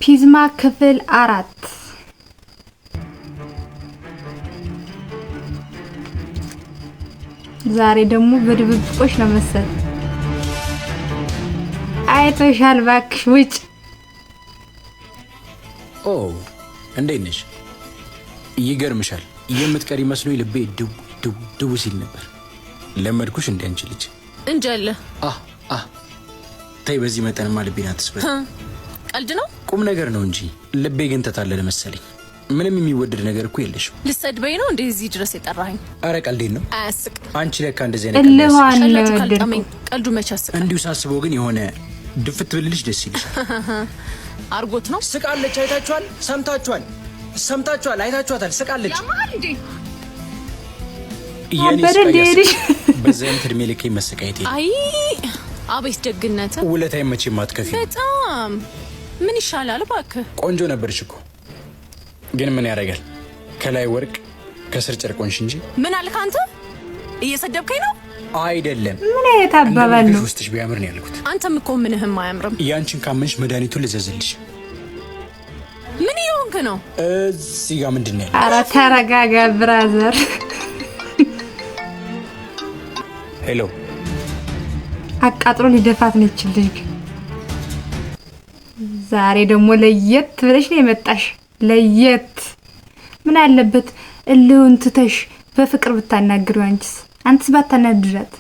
ፒዝማ ክፍል 4። ዛሬ ደግሞ በድብብቆሽ ነው መሰል። አይቶሻል። እባክሽ ውጭ። ኦ፣ እንዴት ነሽ? ይገርምሻል፣ የምትቀሪ መስሎኝ ልቤ ድው ድው ድው ሲል ነበር። ለመድኩሽ እንደ አንቺ ልጅ። እንጃለ። አ አ ተይ፣ በዚህ መጠንማ ልቤን አትስበር። ቀልድ ነው። ቁም ነገር ነው እንጂ። ልቤ ግን ተታለለ መሰለኝ። ምንም የሚወደድ ነገር እኮ የለሽም። ልሰድበኝ ነው እንደ እዚህ ድረስ የጠራኸኝ? አረ ቀልዴን ነው። አያስቅ። አንቺ ለካ እንደዚህ አይነት ቀልድ እልኋን ያስቅሻል። ነው ቀላችሁ የወደድኩት። ካልጣመኝ ቀልዱ መች ያስቃል? እንዲሁ ሳስበው ግን የሆነ ድፍት ብልልሽ ደስ ይልሻል። አርጎት ነው። ስቃለች። አይታችኋል? ሰምታችኋል? ሰምታችኋል? አይታችኋታል? ስቃለች። ያማል እንዴ? የኔ አበደ ስቃይ እንዴ ልጅ? ያስቃል። በዚህ አይነት እድሜ ልኬ መሰቃየት የለም። አይ፣ አቤት ደግነት። ውለታዬን መቼም አትከፊም። በጣም ምን ይሻላል እባክህ። ቆንጆ ነበርሽ እኮ፣ ግን ምን ያደርጋል፣ ከላይ ወርቅ ከስር ጨርቅ ሆንሽ እንጂ። ምን አልክ አንተ? እየሰደብከኝ ነው? አይደለም። ምን አይነት አባባል እንደምልሽ ነው? ውስጥሽ ቢያምር ነው ያልኩት። አንተም እኮ ምንህም አያምርም። ያንቺን ካመንሽ መድኃኒቱን ልዘዝልሽ። ምን እየሆንክ ነው? እዚህ ጋር ምንድን ነው ያለው? ኧረ ተረጋጋ brother። Hello። አቃጥሎ ሊደፋት ነች ልጅ። ዛሬ ደግሞ ለየት ብለሽ ነው የመጣሽ። ለየት ምን አለበት እልሁን ትተሽ በፍቅር ብታናግሪው? አንቺስ አንተስ ባታናድዳት።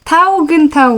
ታው ግን ታው።